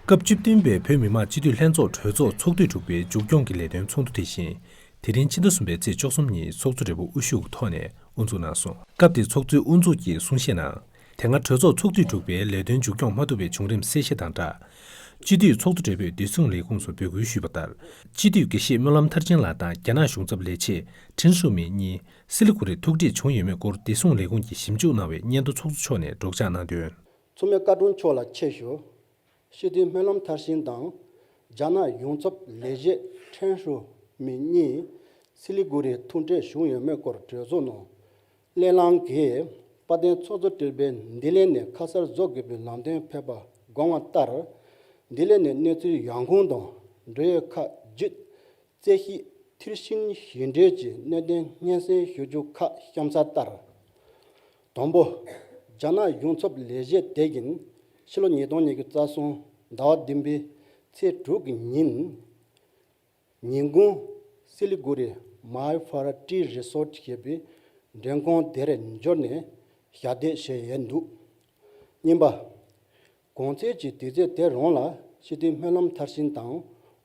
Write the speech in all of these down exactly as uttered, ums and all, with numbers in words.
སྐབས་བཅུ་བདུན་པའི་བོད་མི་མང་སྤྱི་འཐུས་ལྷན་ཚོགས་གྲོས་ཚོགས་ཚོགས་དུས་དྲུག་པའི་མཇུག་སྐྱོང་གི་ལས་དོན་ཚོགས་འདུ་དེ་བཞིན། དེ་རིང་ཕྱི་ཟླ་གསུམ་པའི་ཚེས་བཅུ་གསུམ་ཉིན་ཚོགས་གཙོ་སྦྲེལ་པོ་དབུ་བཞུགས་ཀྱི་ཐོག་ནས་དབུ་འཛུགས་གནང་སོང་། སྐབས་དེར་ཚོགས་གཙོས་དབུ་འཛུགས་ཀྱིས་གསུང་བཤད་གནང་། དེ་སྔ་གྲོས་ཚོགས་ཚོགས་དུས་དྲུག་པའི་ལས་དོན་མཇུག་སྐྱོང་མ་ཐུབ་པའི་བྱུང་རིམ་གསལ་བཤད་དང་སྦྲགས། སྤྱི་འཐུས་ཚོགས་གཙོ་སྦྲེལ་པོས་བདེ་སྲུང་ལས་ཁུངས་སུ་འབོད་སྐུལ་ཞུས་པ་ལྟར། སྤྱི་འཐུས་དགེ་བཤེས་སྨོན་ལམ་མཐར་ཕྱིན་ལགས་དང་རྒྱ་ནག་གཞུང་ཚབ་ལས་བྱེད་ཁྲིན་ཧྲུའུ་མིན་གཉིས་སི་ལི་གུ་རིར་ཐུག་འཕྲད་བྱུང་ཡོད་མེད་སྐོར་བདེ་སྲུང་ལས་ཁུངས་ཀྱིས་ཞིབ་འཇུག་གནང་བའི་སྙན་ཐོ་ཚོགས་གཙོ་མཆོག་ནས་སྒྲོག་སྦྱང་གནང་དོན། མཚོ་སྨན་བཀའ་དྲུང་མཆོག་ལ་ཆེད་ཞུ། སྤྱི་འཐུས་སྨོན་ལམ་མཐར་ཕྱིན་དང་། རྒྱ་ནག་ཡོངས་ཚབ་ལས་བྱེད་ཁྲེན་ཧྲུའུ་མིན་གཉིས་སི་ལི་གུ་རིར་ཐུག་འཕྲད་བྱུང་ཡོད་མེད་སྐོར་གྲོས་ཚོགས་ནང་སླེབས་གནང་གིས། དཔལ་ལྡན་ཚོགས་གཙོ་སྦྲེལ་པོས་ལྡི་ལི་ནས་ཁ་སར་བཟོ་དགོས་པའི་ལམ་སྟོན་ཕེབས་པ་དགོངས་པ་ལྟར། ལྡི་ལི་ནས་གནས་ཚུལ་ཡོང་ཁུངས་དང་འབྲེལ་ཡོད་ཁག་བརྒྱུད། རྩོད་གཞི་མཐིལ་ཕྱིན་ཞིབ་འགྲེལ་གྱི་གནད་དོན་སྙན་སེང་ཞུ་རྒྱུ་ཁག་གཤམ་གསལ་ལྟར། དང་པོ། རྒྱ་ནག་ཡོངས་ཚབ་ལས་བྱེད་དེ་བཞིན་ཕྱི་ལོ་ཉིས་སྟོང་ཉི་ཤུ་རྩ་གསུམ་ཟླ་བ་བདུན་པའི་ཚེས་དྲུག་གི་ཉིན། ཉིན་གུང་སི་ལི་གུ་རི་My Far Tea Resort ཞེས་པའི་མགྲོན་ཁང་དེར་འབྱོར་ནས་ཞལ་འདེབས་བྱས་ཡོད་འདུག་གཉིས་པ། གོང་ཚེས་ཀྱི་དུས་ཚོད་དེ་རང་ལ་སྤྱི་འཐུས་སྨོན་ལམ་མཐར་ཕྱིན་དང་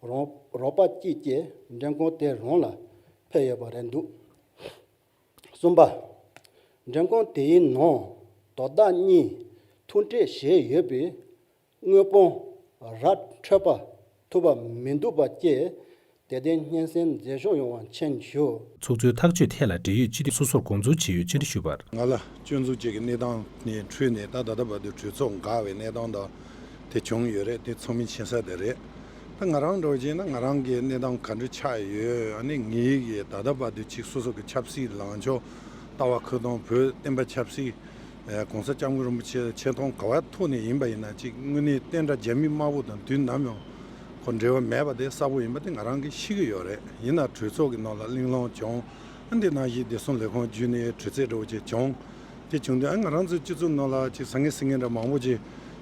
རོགས་རོགས་པ་གཅིག་བཅས་མགྲོན་ཁང་དེ་རང་ལ་ཕེབས་ཡོད་པ་རེད་འདུག་གསུམ་པ། མགྲོན་ཁང་དེའི་ནང་དོ་བདག་གཉིས་ཐུག་འཕྲད་བྱས་ཡོད་པའི་དངོས་པོ་ར་འཕྲོད་པ་ཐུབ་པ་མི་འདུག་པ་བཅས་དེ་ལྟའི་སྙན་སེང་མཛད་ཕྱོགས་ཡོང་བ་མཁྱེན་ཞུ། ཚོགས་གཙོའི་ཐག་གཅོད་ཐད་ལ་འབྲེལ་ཡོད་སྤྱི་འཐུས་སོ་སོར་དགོངས་ཚུལ་ཇི་ཡོད་བཅར་འདྲི་ཞུས་པར། ང་ལ་སྐྱོན་འཛུགས་བཅས་ཀྱི་གནས་སྟངས་ནས་འཕྲོས་ནས་ད་ད་ལྟ་བར་དུ་གྲོས་ཚོགས་འགག་པའི་གནས་སྟངས་དང་དེ་བྱུང་ཡོད་རེད། དེ་ཚང་མས་མཁྱེན་གསལ་དེ་རེད། ད་ང་རང་འདྲ་བོ་བྱས་ན་ང་རང་གི་གནས་སྟངས་ག་འདྲ་ཆགས་ཡོད། ཨ་ནི་ངའི་གི་ད་ལྟ་བར་དུ་ཅིག་སོ་སོ་གི་ཆབ་སྲིད་ལངས་ཕྱོགས། ལྟ་བ་ཁུར་སྟངས། བོད་བསྟན་པ་ཆབ་སྲིད། ཨ་གོང་ས་སྐྱབས་མགོན་རིན་པོ་ཆེ་ཆེ་མཐོང་ག་བ་ཐོག་ནས་ཡིན་པ་ཡིན་ན་ཅིག་དངོས་གནས་བསྟན་དགྲ་རྒྱ་མི་དམར་པོ་དང་དུས་ནམ་ཡང་ཁོ་འབྲེལ་བ་མེད་པ་དེ་གསལ་པོ་ཡིན་པ་དེ་ང་རང་གིས་ཤེས་ཀྱི་ཡོད་རེད། ཡིན་ན་གྲོས་ཚོགས་ཀྱི་ནང་ལ་གླེང་སློང་བྱུང་། ཨ་འདི་ནང་བཞིན་བདེ་སྲུང་ལས་ཁུངས་བརྒྱུད་ནས་དྲི་རྩད་འདྲ་བོ་ཅིག་བྱུང་། དེ་བྱུང་དུས་ཨ་ང་རང་ཚོའི་སྤྱི་ཚོགས་ནང་ལ་ཅིག་ཟང་ངེ་ཟིང་ངེ་འདྲ་མང་པོ་ཅིག་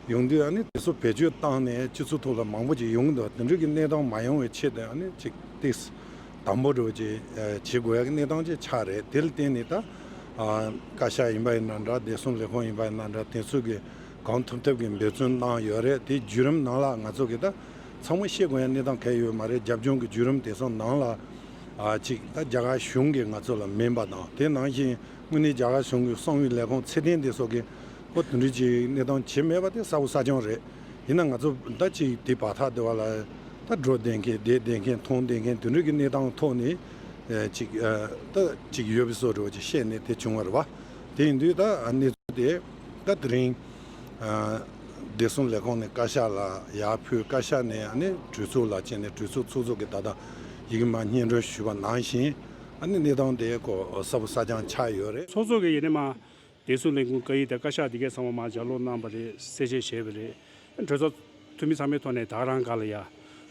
ཡོང་དུས། ཨ་ནི་དེ་ཚོ་བེད་སྤྱོད་བཏང་ནས་སྤྱི་ཚོགས་ཐོག་ལ་མང་པོ་ཅིག་ཡོང་གི་འདུག་དེ་འདྲ་གི་གནས་སྟངས་མ་ཡོང་བའི་ཆེད་དུ་ཨ་ནི་ཅིག་ཏིས་དམ་པོ་འདྲ་བོ་ཅིག་ཨ་བྱེད་དགོས་ཡ་གི་གནས་སྟངས་ཅིག་ཆགས་རེད། དེ་ལ་བརྟེན་ནས་ད་ཨ་བཀའ་ཤག་ཡིན་པ་ཡིན་ན་འདྲ། བདེ་སྲུང་ལས་ཁུངས་ཡིན་པ་ཡིན་ན་འདྲ། དེ་ཚོ་གི་གང་ཐུབ་ཐུབ་ཀྱི་འབད་བརྩོན་གནང་ཡོད་རེད། དེའི་བརྒྱུད་རིམ་ནང་ལ་ང་ཚོ་གི་ད་ཚང་མ་བཤད་དགོས་ཡ་གནས་སྟངས་གང་ཡོད་མ་རེད། རྒྱབ་ལྗོངས་ཀྱི་བརྒྱུད་རིམ་དེ་ཚོ་ནང་ལ་ཨ་ཅིག་ད་རྒྱ་གར་གཞུང་གིས་ང་ཚོ་ལ་མིན་པ་དང་། དེ་ནང་བཞིན་དངོས་གནས་རྒྱ་གར་གཞུང་གི་གསང་བའི་ལས་ཁུངས་ཚད་ལྡན་དེ་ཚོ་གིས་ཁོ་དེ་འདྲ་ཅིག་གནས་སྟངས་བྱེད་མེད་པ་དེ་གསལ་པོ་གསལ་རྐྱང་རེད། ཡིན་ན་ང་ཚོ་ད་ཅིག་དེ་བར་ཐག་དེ་བ་ལ་ད་འགྲོ་བསྡད་མཁན་བསྡད་བསྡད་མཁན་མཐོང་བསྡད་མཁན་དེ་འདྲ་གི་གནས་སྟངས་ཐོག་ནས་ཨ་ཅིག་ཨ་ད་ཅིག་ཡོད་པའི་བཟོ་འདྲ་བོ་ཅིག་བཤད་ནས་དེ་བྱུང་བ་རེད་བ། དེ་ཡིན་དུས་ད་གནས་ཚུལ་དེ་ད་དེ་རིང་ཨ་བདེ་སྲུང་ལས་ཁུངས་ནས་བཀའ་ཤག་ལ་ཡར་ཕུལ། བཀའ་ཤག་ནས་ཨ་ནི་གྲོས་ཚོགས་ལ་བྱས་ནས་གྲོས་ཚོགས་ཚོགས་གཙོ་གིས་ད་ལྟ་ཡི་གེ་མ་སྙན་སྒྲོན་ཞུས་པ་ནང་བཞིན་ཨ་ནི་གནས་སྟངས་དེ་ཁོ་གསལ་པོ་གསལ་རྐྱང་ཆགས་ཡོད་རེད། ཚོགས་གཙོ་གིས་ཡིན་ནའི་མ་བདེ་སྲུང་ལས་ཁུངས་བཀའ་ཡིག་དང་བཀའ་ཤག་འདི་གས་ཚང་མ་མར་ལྗགས་ཀློག་གནང་བ་རེད། གསལ་བཤད་བྱས་པ་རེད། གྲོས་ཚོགས་འཐུས་མི་ཚང་མའི་ཐོག་ནས་ད་ག་རང་སྒང་ལ་ཡ་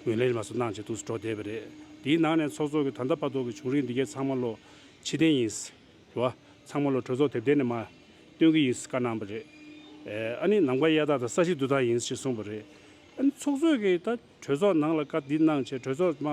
ངོས་ལེན་མ་སོགས་གནང་བྱས་འདུག་སེ་འགྲོ་བསྡད་པ་རེད། དེའི་ནང་ནས་ཚོགས་གཙོ་གིས་ད་ལྟ་བར་དུ་གི་བྱུང་རིམ་འདི་གས་ཚང་མ་ལོ་ཕྱིར་འཐེན་ཡིན། རེད་བ། ཚང་མ་ལོ་གྲོས་ཚོགས་དེབ་ཐེར་ནས་མར་སྟོན་གྱི་ཡིན་བཀའ་གནང་བ་རེད། ཨ་ནི་ནམ་མཁའ་གཡའ་དག་དང་ས་གཞི་རྡུལ་དག་ཡིན་ཞེས་གསུངས་པ་རེད། ཨ་ནི་ཚོགས་གཙོས་ཀྱིས་ད་གྲོས་ཚོགས་ནང་ལ་བཀའ་འདི་གནང་བྱས་གྲོས་ཚོགས་མ་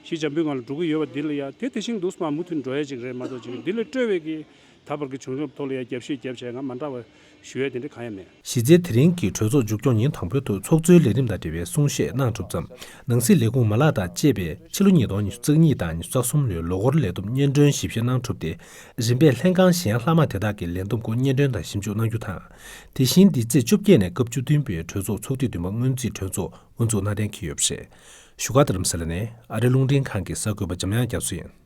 གཞི་འཇམ་པོའི་ངང་ལ་འགྲོ་གི་ཡོད་པ་འདི་ལ་ཡ་དེ་དེ་བཞིན་དུ་མ་མུ་མཐུད་འགྲོ་ཡ་ཅིག་རེད་མ་གཏོགས་ཅིག་འདི་ལས་སྤྲོས་པའི་གི་ད་བར་གྱི་བྱུང་རབས་ཐོག་ལ་ཡ་རྒྱབ་བཤད་རྒྱབ་བྱས་ང་མ་འདྲ་བ་ཞུ་ཡ་དེ་འདྲ་གང་ཡང་མེད། གཞི་རྩའི་དེ་རིང་གི་གྲོས་ཚོགས་མཇུག་སྐྱོང་ཉིན་དང་པོའི་ཐོག་ཚོགས་གཙོའི་ལས་རིམ་དང་འབྲེལ་བའི་གསུང་བཤད་གནང་གྲུབ་མཚམས། ནང་སྲིད་ལས་ཁུངས་མ་ལག་དང་བཅས་པས་ཕྱི་ལོ་ཉིས་སྟོང་ཉི་ཤུ་རྩ་གཉིས་དང་ཉི་ཤུ་རྩ་གསུམ་ལོའི་ལོ་འཁོར་ལས་བསྡོམས་སྙན་སྒྲོན་ཞིབ་བཤེར་གནང་གྲུབ་སྟེ། རིམ་པས་ལྷན་ཁང་གཞན་ལྷག་མ་དེ་དག་གི་ལས་བསྡོམས་སྐོར་སྙན་སྒྲོན་དང་ཞིབ་འཇུག་གནང་རྒྱུ་དང་། དེ་བཞིན་འདི་ཚེས་བཅོ་བརྒྱད་ནས་སྐབས་བཅུ་བདུན་པའི་གྲོས་ཚོགས་ཚོགས་དུས་བདུན་པ་སྔོན་རྩིས་གྲོས་ཚོགས་དབུ་འཛུགས་གནང་གཏན་འཁེལ་ཡོད་པ་རེད། བཞུགས་སྒར་རྡ་རམ་ས་ལ་ནས་ཨ་རི་རླུང་འཕྲིན་ཁང་གི་གསར་འགོད་པ་འཇམ་དབྱངས་རྒྱ་མཚོ་ཡིན།